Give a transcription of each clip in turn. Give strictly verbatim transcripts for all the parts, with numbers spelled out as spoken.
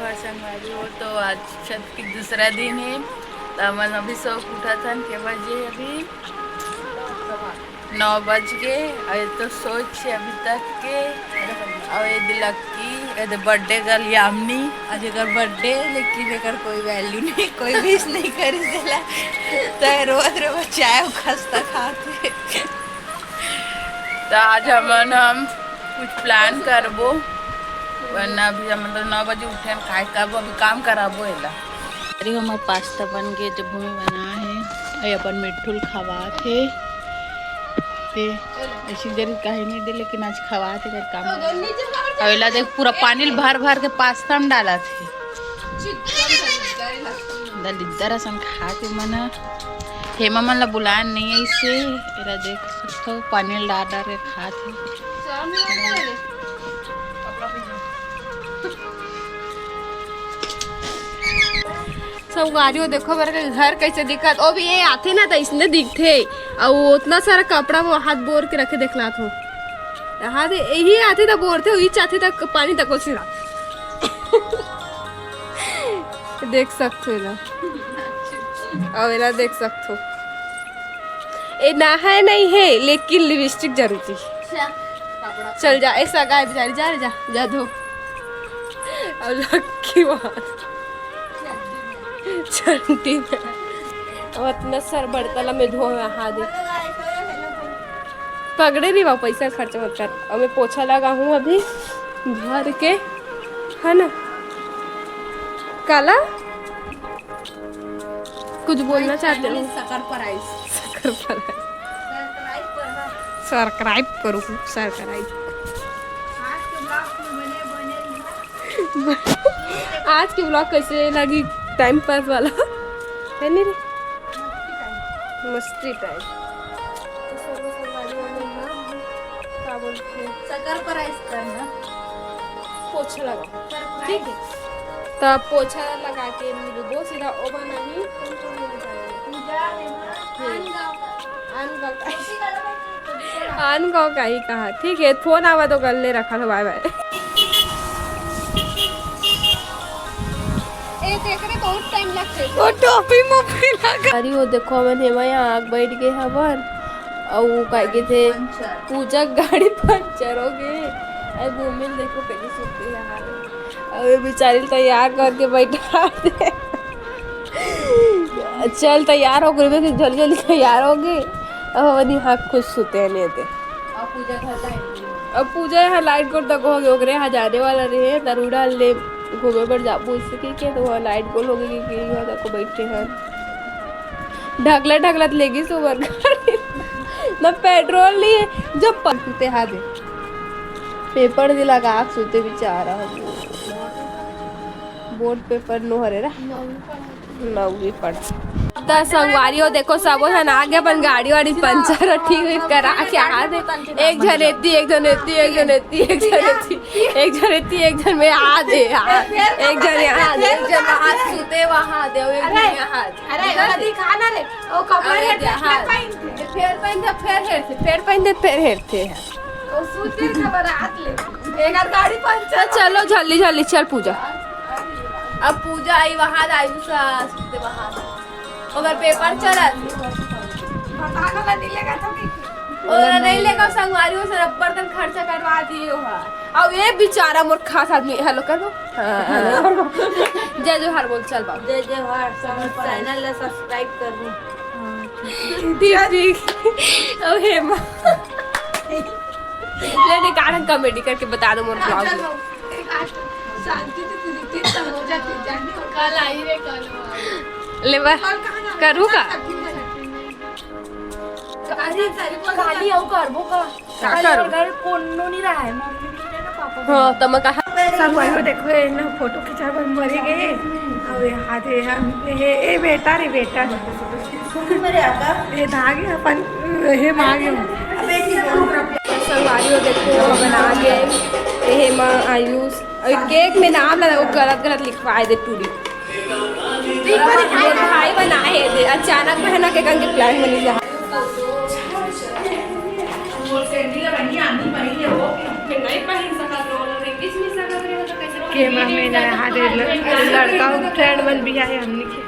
संगवारी हो, तो आज छठ के दूसरा दिन हे। तो हमन अभी सो के उठत हन, के बजे अभी? नौ बज के। अउ ये तो सोच हे अभी तक के। अउ ये दे लक्की, ये दे बर्थडे गर्ल यामिनी। आज एकर बर्थडे, लेकिन एकर कोई वैल्यू नहीं, कोई विश नहीं करिस देला। तो ये रोज रोज चाय अउ खस्ता खात हे। तो आज हमन हम कुछ प्लान करबो, वरना अभी हम तो नौ बजे उठे हन, काय करबो, अभी काम कराबो एला। अरे, हमर पास्ता बन गे, जब भूमि बना हे, अरे अपन मिट्ठू ल खवात हे। ते ऐसी देर काहे नहीं दे, लेकिन आज खवात हे, कर काम। अउ एला देख, पूरा पानी ल भर भर के पास्ता में डालत हे। दलिद्दर असन खा के मन। हेमा मन ला बुलाए नहीं आइसे, एला देख सकथो, पानी ल डाल डाल के खात हे। संगवारी हो, देखो मेरे के घर कैसे दिखत। ओ भी ये आथे ना, तो इसने दिखथे। अउ उतना सारा कपड़ा वो हाथ बोर के रखे, देखलात हो। यहाँ दे, यही आथे तो बोरथे, वही चाहथे तक पानी तक सिरा। देख सकथो एला। अउ एला देख सकथो। ए नहाए नहीं हे, लेकिन लिपस्टिक जरूर थी। चल जा, ऐसा गाय बेचारी, जा रे, जा, जा धो। अउ लक्की वहाँ चंटी में। अउ अतना सर बर्तन में धो, नहा दे। पगड़े नहीं बा, पैसा खर्च मत कर। अउ मैं पोछा लगा हूँ अभी घर के, है ना? काला कुछ बोलना चाहते हो? सकर प्राइस। सकर प्राइस। सब्सक्राइब करो, सब्सक्राइब। आज के ब्लॉग कैसे लगी? टाइम पास वाला है नहीं रे, मस्ती टाइम। तो सर्व संगवारी वाले ना, का बोलते हैं? सकर प्राइस करना। पोछा लगा, ठीक है। तो पोछा लगा के मिलबो सीधा ओबा नहीं, तुम तो नहीं जाएंगे। पूजा है ना, हम्म। आन गाँव का। आन गाँव का। आन गाँव का ही कहा, ठीक है। फोन आवा तो कर ले, रखा लो, बाय बाय। ए, तेकरे बहुत टाइम लगथे। वो टोपी मोपी लगा। अरे, वो देखो, हमन हेमा यहाँ आग बैठ गए हवन। अउ वो का कहिथे, पूजा गाड़ी पंचर हो गए। अरे, भूमि ल देखो, कैसे सुते हे हाल। अउ ये बेचारी ल तैयार करके बैठा दे। चल, तैयार हो गए, जल्दी जल्दी तैयार हो गए। अब हमन यहाँ खुश सुते हैं, नहीं ते। अब पूजा यहाँ लाइट गोल तक हो गए, ओकरे यहाँ जाने वाला रहे, नरूढ़ा ले घूमे बर जाबो, इससे कह के तो वहाँ लाइट गोल हो गई, कि यहाँ तक बैठे हैं। ढकलत ढकलत लेगी सुबह गाड़ी। ना पेट्रोल नहीं है, जब पंप पे हाथ दे। पेपर दे लगा के सुते बेचारा हो। बोर्ड पेपर नो हरे रा। नौवीं पढ़। त संगवारी हो, देखो, सबो झन आगे अपन गाड़ी वाड़ी पंचर ठीक करा के आ दे। एक झन एती, एक झन एती, एक झन एती, एक झन एती, एक झन एती, एक झन में आ दे। हाँ। एक झन यहाँ आ दे, एक झन वहाँ सुते, वहाँ आ दे, एक झन यहाँ आ दे। अरे, ओला दिखा ना रे, वो कपड़ा अरे, हेरथे, हाँ। फेर पहनथे। फेर पहनथे, फेर हेरथे, फेर पहनथे, फेर हेरथे। वो सुते थे बरात ले। एक आध गाड़ी पंचर। चलो, जल्दी, जल्दी, चल पूजा। अब पूजा आई, वहां आयुष सुते वहां। ओकर पेपर चलत। पता ना, नहीं लेगा तो नहीं। ओला नहीं लेगा, संगवारी हो से रब्बर कन खर्चा करवा दिए हो। अब ये बेचारा मोर खास आदमी, हेलो कर दो। हाँ, हाँ। जय जोहार बोल, चल बाबू। जय जोहार, सब चैनल ला सब्सक्राइब कर दो। ठीक, ठीक। अब हेमा। ले, नहीं, कारण कॉमेडी करके बता दो मोर ब्लॉग में। शांति से तू रिपीट कर हो जाती, जानी हो। कल आई रे, कल आई। ले बा, कल कहाँ जाना? करू का? अरे, काली आऊ करबो का? का काली करू? और घर कोनो नहीं रहा है, मम्मी भी है ना, पापा भी हाँ, है। तो मैं कहा। सब वही देखो, ये ना फोटो खिंचा पर मरे गए। अब ये हाथ, ये, ये, ये बेटा रे, बेटा। मेरे आका। ये धागे अपन, ये मांगे। संगवारी हो देखो, बना के, ये माँ आयुष, और केक में नाम लगा, वो गलत गलत लिखवाए दे टूरी। मोर भाई बनाए हे दे, अचानक में है ना के करके प्लान बनी जा। मोर सैंडल बनी आनी पहले हो। नहीं पहन सकत रहो, नहीं किस में सकत रहो तो कैसे ये मम्मी ना यहाँ दे ल-, लड़का friend मन भी आए हमनी के।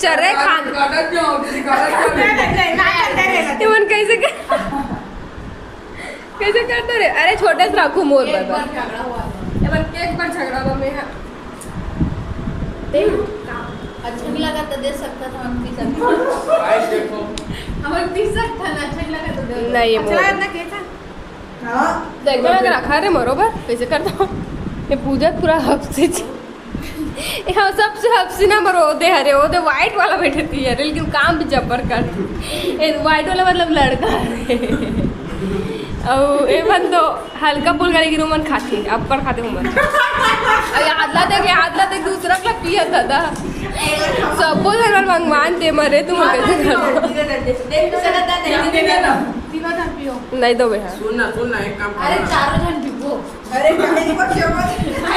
चल रे खान। ये मन कैसे कर, कैसे करता रे? अरे छोटे से रखू मोर बर। ये मन केक पर झगड़ा हुआ मैं। अच्छा भी लगा तो दे सकता था, हम पी सकते। हमन पी सकता ना, अच्छा भी लगा तो दे। नहीं, ये अच्छा मोर। लगा ना केक? देखो ना, रखा रे मरो बर, कैसे करता हूँ। ये पूजा पूरा हफ्ते जी। ये हम सबसे हफ्सी ना मरो, ओदे हरे, ओदे white वाला बैठे थी यार, लेकिन काम भी जबर कर। ये white वाला मतलब लड़का हरे। और ये बन तो हल्का फुल्का, लेकिन उमन खाथे, अब्बड़ खाथे उमन। अरे आदला देख ले, आदला देख, दूसरा का पिया था दा। सबो जन मंगवान दे मरे, तुम कैसे कर दो? नहीं दो बेटा। सुन ना, सुन ना, एक काम कर। अरे चारों जन पीबो। अरे,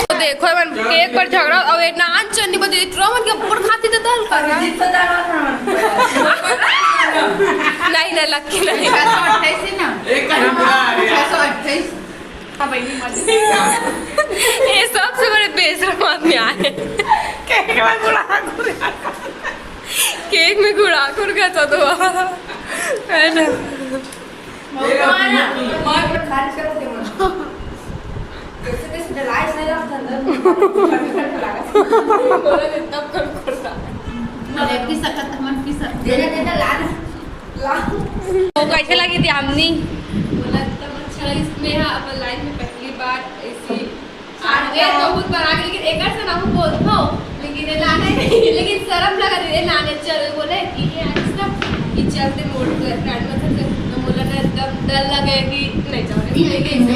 तो देखो, मन केक पर झगड़ा, अब ये नान चन्नी बदे इतना मन के ऊपर खाती तो दाल कर रहा। नहीं, नहीं, लक्की नहीं। छह सौ अट्ठाईस है ना? एक का ही बुला रहे हैं। छह सौ अट्ठाईस। हाँ, बहनी, मत। ये सबसे बड़े बेशरम आदमी आए। केक में गुड़ाखुर। केक में गुड़ाखुर का तो है ना। वो कैसे लगी थी आमनी? बोला एकदम अच्छा लगी। इसमें हाँ, अपन लाइफ में पहली बार ऐसी आगे बहुत बार आगे, लेकिन एक से ना बोलत हो, लेकिन ये लाने नहीं, लेकिन शर्म लगा दे, ये लाने चल बोले कि ये आज ना कि चलते मोड़ कर ब्रांड में से तो बोला ना, एकदम डर लगे कि नहीं जाओ रे, नहीं गई से।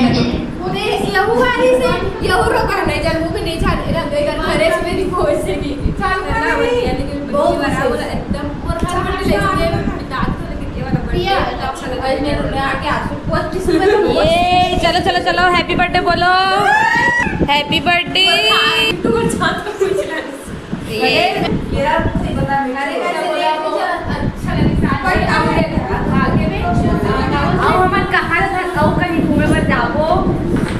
वो यहू वाली से, यहू रोका नहीं जान, वो भी नहीं जाने ना, बेगर घरे से मेरी कोई से की चाल करना बढ़िया, लेकिन बहुत बड़ा बोला एकदम। और हर बार ले से दांत तो लेकिन ये वाला बढ़िया, अच्छा लगा। मैं आके आंसू पच्चीस रुपए ये चलो, चलो, चलो, हैप्पी बर्थडे बोलो। Happy birthday. अउ हमन कहाँ ला अउ कहीं घूमे बर जाबो।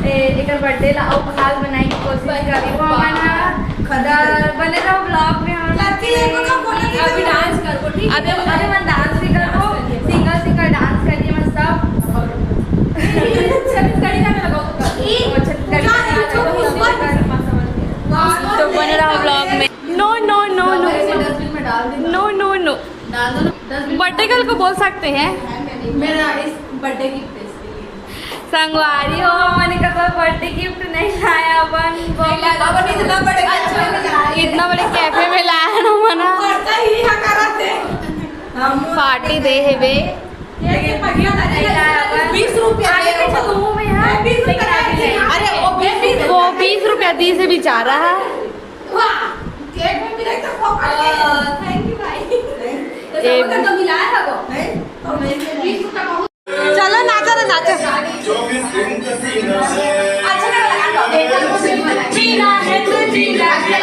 ए, एकर बर्थडे ला अउ खास बनाए के कोशिश करिबो हमन ह। त बने रहो vlog में। हम अभी डांस करबो, ठीक है? अभी, अभी मन डांस भी करबो, सिंगल सिंगल डांस करिए मन सब। छत्तीसगढ़ी गाना लगाओ तो। तो बने रहो vlog में। No, no, no, no। No, no, no। Birthday girl को बोल सकते हैं। मेरा इस बर्थडे गिफ्ट इसके लिए। संगवारी हो, हमन एकर बर बर्थडे गिफ्ट नहीं लाया अपन। इतना बड़े कैफे में लाया ना मना। पार्टी दे हेबे। बीस रुपया। अरे वो बीस रुपया दी से बेचारा है। वाह, केक में मिला तो फोकट है। थैंक यू भाई। तो ए- सबको तो मिलाया है वो। नहीं, तो मैं बीस रुपया बहुत। चलो नाचा रे, नाचा। अच्छा लगा। जीना है तो जीना है।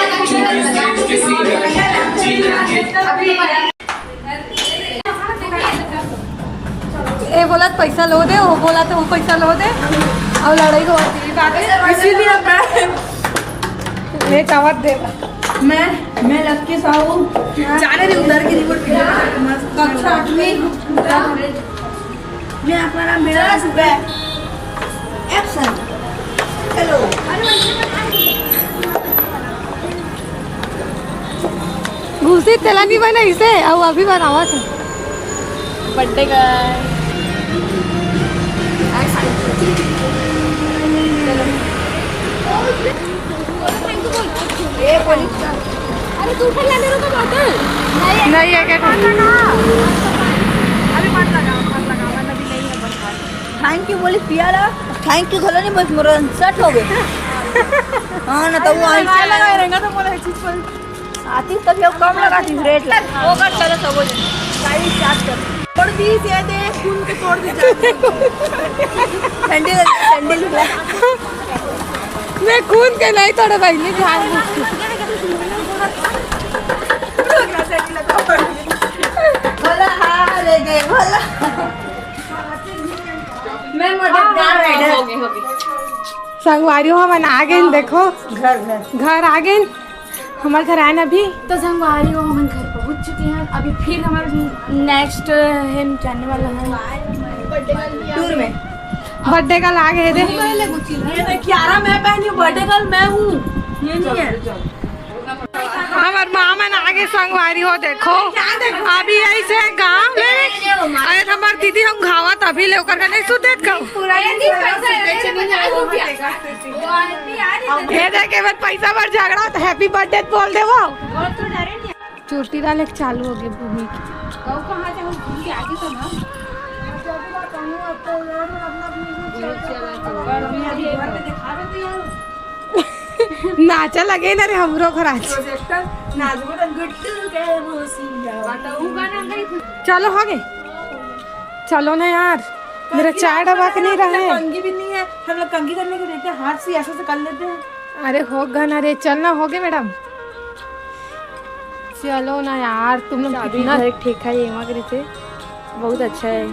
ए बोला त पैसा लो दे, वो बोला त वो पैसा लो दे, अउ लड़ाई होती है। इसीलिए मैं लेट आवत दे। मैं, मैं लक्की साहू, जाने दे उधर की रिपोर्ट। कक्षा आठवीं। मैं आपका नाम मेरा सुबह। एक्शन। हेलो। घुसी तेला नहीं बनाइसे, अउ अभी बनावत है। बर्थडे का। अरे तू उठा, ले मेरे को बोतल। नहीं है क्या? अभी मत लगा, मत लगा, वरना भी नहीं है बस। थैंक यू बोली पियाला। थैंक यू घलो नहीं, बस मोर सेट हो गए। हाँ ना, तो वो अरे, ऐसे लगा रहेगा तो बोला, "ये चीज पर आती तो क्यों कम लगा थी रेट ला।" वो कर, चलो, सब हो जाए। गाड़ी स्टार्ट कर। और भी से दे, खून के तोड़ दे जाते। ठंडी लग, ठंडी लग। मैं खून के नहीं तोड़े भाई, नहीं खान। भोला, हाँ, रे गए, भोला। मैं मददगार हाँ, हाँ, राइडर। हो गए, हो गए। संगवारी हो, हमन आ गए, देखो। घर, घर। घर आ गए। हमारे घर आए ना अभी। तो संगवारी हो, हमन घर पहुंच चुके हैं। अभी फिर हमारे नेक्स्ट हम जाने वाला है टूर में। बर्थडे का लाग है दे। ये तो क्यारा मैं पहनी हूँ, बर्थडे गर्ल मैं हूँ। ये नहीं है। हमर माँ मन आगे संगवारी हो, देखो। अभी ऐसे गाँव में, अरे हमर दीदी हम घावत अभी ले ओकर कने सुते कहूँ। ये देख, एकर पैसा बर झगड़ा होत, हैप्पी बर्थडे बोल देवो। चोटी डाले के चालू हो गए भूमि की। नाचा लगे ना रे हमरो घर आज। चलो हो गए, चलो ना यार, मेरा चाय डबा के नहीं रहे। कंघी भी नहीं है, हम लोग कंघी करने के देते हैं, हाथ से ऐसे से कर लेते हैं। अरे हो गन, अरे चल ना, हो गए मैडम। चलो ना यार, तुम लोग चाबी कितना घर एक ठेका है, एमा करी से बहुत अच्छा है।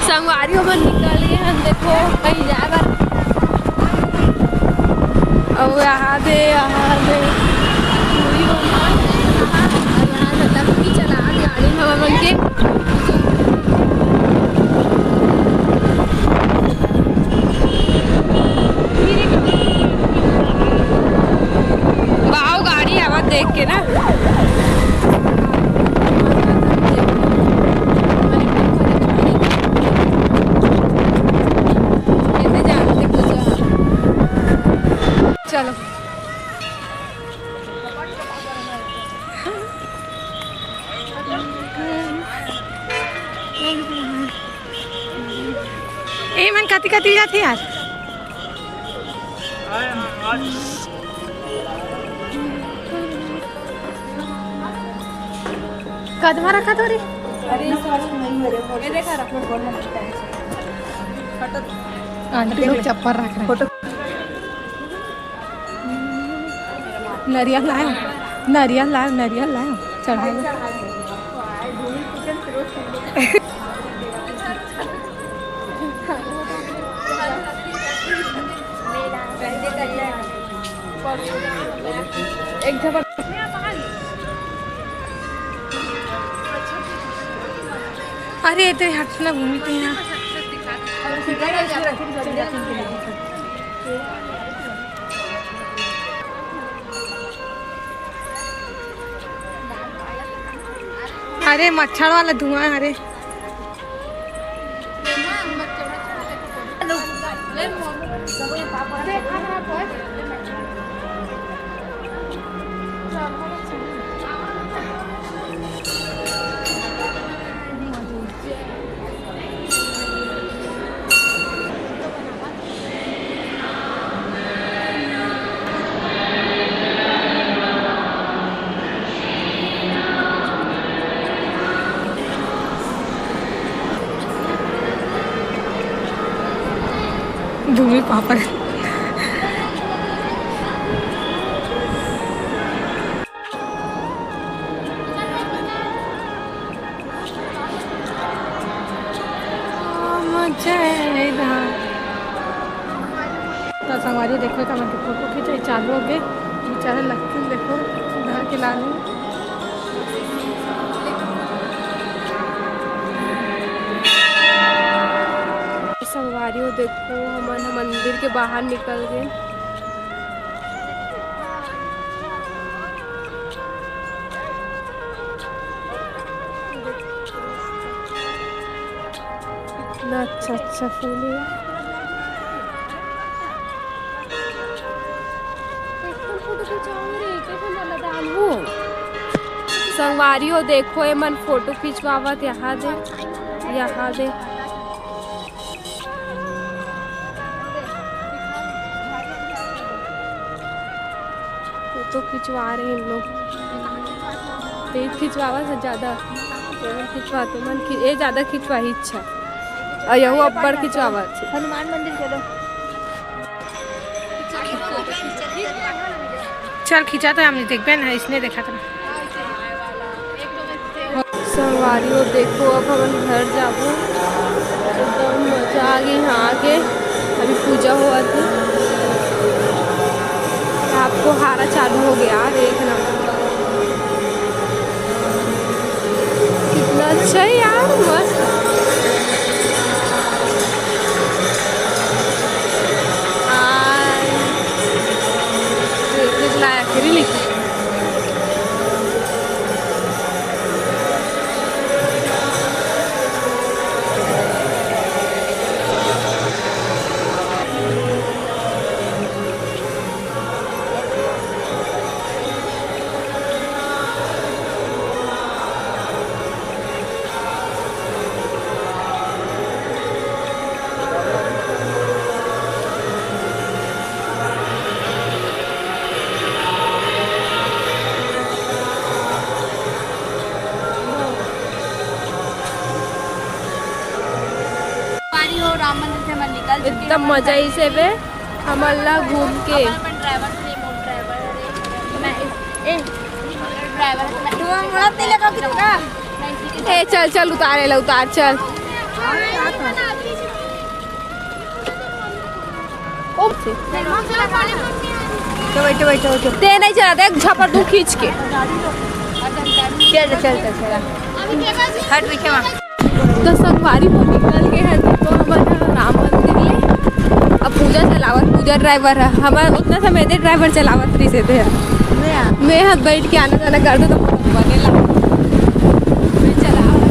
संगवारी हमन निकल गए हन, देखो कहीं जाए बर। अउ यहाँ दे, यहाँ दे। पूरी हो गई। अउ यहाँ से तब की चला गाड़ी हमन के। वाओ, गाड़ी आवत देख के ना। कैसे जाते कुछ। चलो। ए मन कति कति जाथे यार। कदमा रखा तो रे। अरे सॉरी, नहीं हो रहे। ये देखा रखो। फटत। आंटी लोग चप्पल रख रहे हैं। फोटो। नरियल लाए, नरियल लाए, नरियल लाए, चढ़ाए। एक झपट। अरे, इधर हट ना, भूमि पे यहाँ। अरे, मच्छर वाला धुआं, अरे। भूमि पापड़। मजा आएगा। तो संगवारी देखो, का मन के फोटो खींचे चालू हो गए। बेचारे लक्की देखो, घर के लाल है। संगवारी हो देखो, हमन ह मंदिर के बाहर निकल गए। इतना अच्छा अच्छा फूल है। संगवारी हो देखो, ये मन फोटो खिंचवावत, यहाँ दे, यहाँ दे। फोटो खिंचवा रहे हैं इन लोग। तेज खिंचवावा से ज्यादा। खिंचवा तो मन खि-, ये ज्यादा खिंचवा ही अच्छा। और यहू अब्बड़ खिंचवावा अच्छे। हनुमान मंदिर चलो। चल खिंचा तो हमने देखबे ना, इसने देखा था। संगवारी हो देखो, अब हमन घर जाबो। एकदम मजा आ गई यहाँ आके। अभी पूजा हुआ थी, आपको हारा चालू हो गया, देखना कितना अच्छा है यार, मस्त। आ, देखने लायक है, really। संगवारी हो, राम मंदिर से हमन निकल चुके एकदम हन। मजा आइस हे बे, हमन ला घूम के। हमर अपन ड्राइवर थे, मोर ड्राइवर हरे। मैं, ए, ड्राइवर मैं, तू मोला तेल लगा के दूंगा। ए, चल, चल, उतार, एला उतार, चल। ओ, तो बैठो, बैठो, बैठो। ते नहीं चला, देख, झपट दूं खींच के। चल, चल, चल, चल। हट, पीछे वहाँ। तो संगवारी हो निकल गए हैं, तो हमन ह राम मंदिर ले। अब पूजा चलावत, पूजा ड्राइवर है हमारा, उतना समय दे ड्राइवर चलावत रहिस हे। मैं हाथ बैठ के आना जाना कर दो तो बने ला। मैं चलावत।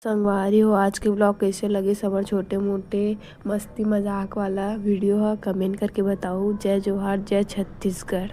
संगवारी हो, आज के ब्लॉग कैसे लगे, हमर छोटे मोटे मस्ती मजाक वाला वीडियो ह, कमेंट करके बताओ। जय जोहार, जय छत्तीसगढ़।